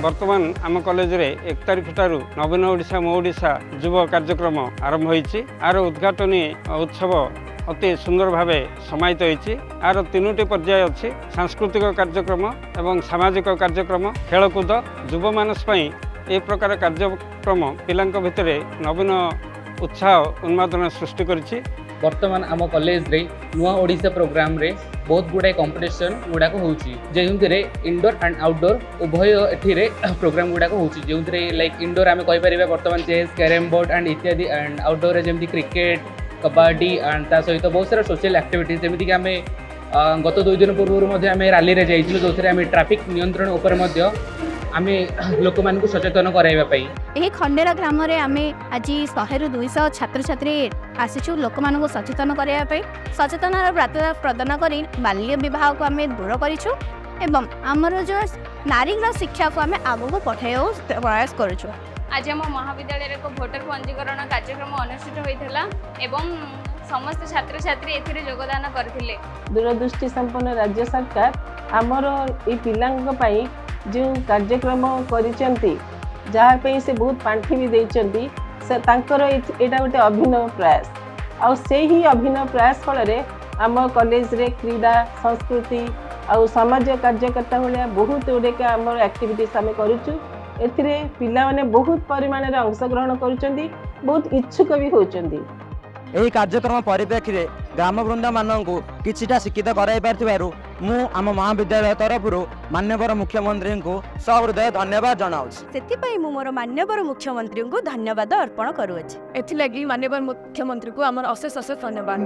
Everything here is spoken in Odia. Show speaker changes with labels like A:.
A: ବର୍ତ୍ତମାନ ଆମ କଲେଜରେ 1 ତାରିଖ ଠାରୁ ନବୀନ ଓଡ଼ିଶା ମୋ ଓଡ଼ିଶା ଯୁବ କାର୍ଯ୍ୟକ୍ରମ ଆରମ୍ଭ ହୋଇଛି। ଆର ଉଦ୍ଘାଟନୀ ଉତ୍ସବ ଅତି ସୁନ୍ଦର ଭାବେ ସମାହିତ ହୋଇଛି। ଆର ତିନୋଟି ପର୍ଯ୍ୟାୟ ଅଛି: ସାଂସ୍କୃତିକ କାର୍ଯ୍ୟକ୍ରମ ଏବଂ ସାମାଜିକ କାର୍ଯ୍ୟକ୍ରମ, ଖେଳକୁଦ। ଯୁବମାନସ ପାଇଁ ଏ ପ୍ରକାର କାର୍ଯ୍ୟକ୍ରମ ପିଲାଙ୍କ ଭିତରେ ନବୀନ ଉତ୍ସାହ, ଉନ୍ମାଦନା ସୃଷ୍ଟି କରିଛି।
B: ବର୍ତ୍ତମାନ ଆମ କଲେଜରେ ନୂଆ ଓଡ଼ିଶା ପ୍ରୋଗ୍ରାମରେ ବହୁତ ଗୁଡ଼ାଏ କମ୍ପିଟିସନ୍ ଗୁଡ଼ାକ ହେଉଛି, ଯେଉଁଥିରେ ଇନଡୋର୍ ଆଣ୍ଡ ଆଉଟଡୋର୍ ଉଭୟ ଏଥିରେ ପ୍ରୋଗ୍ରାମ ଗୁଡ଼ାକ ହେଉଛି। ଯେଉଁଥିରେ ଲାଇକ୍ ଇନଡୋର୍ ଆମେ କହିପାରିବା ବର୍ତ୍ତମାନ ଚେସ୍, କ୍ୟାରମ୍ ବୋର୍ଡ଼ ଆଣ୍ଡ ଇତ୍ୟାଦି, ଆଣ୍ଡ ଆଉଟଡୋର୍ରେ ଯେମିତି କ୍ରିକେଟ୍, କବାଡ଼ି ଆଣ୍ଡ ତା ସହିତ ବହୁତ ସାରା ସୋସିଆଲ୍ ଆକ୍ଟିଭିଟିଜ୍। ଯେମିତିକି ଆମେ ଗତ 2 ଦିନ ପୂର୍ବରୁ ମଧ୍ୟ ଆମେ ରାଲିରେ ଯାଇଥିଲୁ, ଯେଉଁଥିରେ ଆମେ ଟ୍ରାଫିକ୍ ନିୟନ୍ତ୍ରଣ ଉପରେ ମଧ୍ୟ ଆମେ ଲୋକମାନଙ୍କୁ ସଚେତନ କରାଇବା ପାଇଁ।
C: ଏହି ଖଣ୍ଡେରା ଗ୍ରାମରେ ଆମେ ଆଜି 100ରୁ 200 ଛାତ୍ରଛାତ୍ରୀ ଆସିଛୁ ଲୋକମାନଙ୍କୁ ସଚେତନ କରିବା ପାଇଁ। ସଚେତନର ବାର୍ତ୍ତା ପ୍ରଦାନ କରି ବାଲ୍ୟ ବିବାହକୁ ଆମେ ଦୂର କରିଛୁ ଏବଂ ଆମର ଯେଉଁ ନାରୀର ଶିକ୍ଷାକୁ ଆମେ ଆଗକୁ ପଠାଇବାକୁ ପ୍ରୟାସ କରୁଛୁ।
D: ଆଜି ଆମ ମହାବିଦ୍ୟାଳୟରେ ଏକ ଭୋଟର ପଞ୍ଜୀକରଣ କାର୍ଯ୍ୟକ୍ରମ ଅନୁଷ୍ଠିତ ହୋଇଥିଲା ଏବଂ ସମସ୍ତ ଛାତ୍ରଛାତ୍ରୀ ଏଥିରେ ଯୋଗଦାନ କରିଥିଲେ।
E: ଦୂରଦୃଷ୍ଟି ସମ୍ପନ୍ନ ରାଜ୍ୟ ସରକାର ଆମର ଏଇ ପିଲାଙ୍କ ପାଇଁ ଯେଉଁ କାର୍ଯ୍ୟକ୍ରମ କରିଛନ୍ତି, ଯାହା ପାଇଁ ସେ ବହୁତ ପାଣ୍ଠି ବି ଦେଇଛନ୍ତି, ସେ ତାଙ୍କର ଏଇଟା ଗୋଟେ ଅଭିନବ ପ୍ରୟାସ। ଆଉ ସେହି ଅଭିନବ ପ୍ରୟାସ ଫଳରେ ଆମ କଲେଜରେ କ୍ରୀଡ଼ା, ସଂସ୍କୃତି ଆଉ ସମାଜ କାର୍ଯ୍ୟକର୍ତ୍ତା ଭଳିଆ ବହୁତ ଗୁଡ଼ିକ ଆମର ଆକ୍ଟିଭିଟିସ୍ ଆମେ କରୁଛୁ। ଏଥିରେ ପିଲାମାନେ ବହୁତ ପରିମାଣରେ ଅଂଶଗ୍ରହଣ କରୁଛନ୍ତି, ବହୁତ ଇଚ୍ଛୁକ ବି ହେଉଛନ୍ତି।
F: ଏହି କାର୍ଯ୍ୟକ୍ରମ ପରିପ୍ରେକ୍ଷୀରେ ଗ୍ରାମବୃନ୍ଦମାନଙ୍କୁ କିଛିଟା ଶିକ୍ଷିତ କରାଇ ପାରିଥିବାରୁ ମୁଁ ଆମ ମହାବିଦ୍ୟାଳୟ ତରଫରୁ ମାନ୍ୟବର ମୁଖ୍ୟମନ୍ତ୍ରୀଙ୍କୁ ସହୃଦୟ ଧନ୍ୟବାଦ ଜଣାଉଛି।
C: ସେଥିପାଇଁ ମୁଁ ମୋର ମାନ୍ୟବର ମୁଖ୍ୟମନ୍ତ୍ରୀଙ୍କୁ ଧନ୍ୟବାଦ ଅର୍ପଣ କରୁଅଛି।
G: ଏଥିଲାଗି ମାନ୍ୟବର ମୁଖ୍ୟମନ୍ତ୍ରୀଙ୍କୁ ଆମର ଅଶେଷ ଅଶେଷ ଧନ୍ୟବାଦ।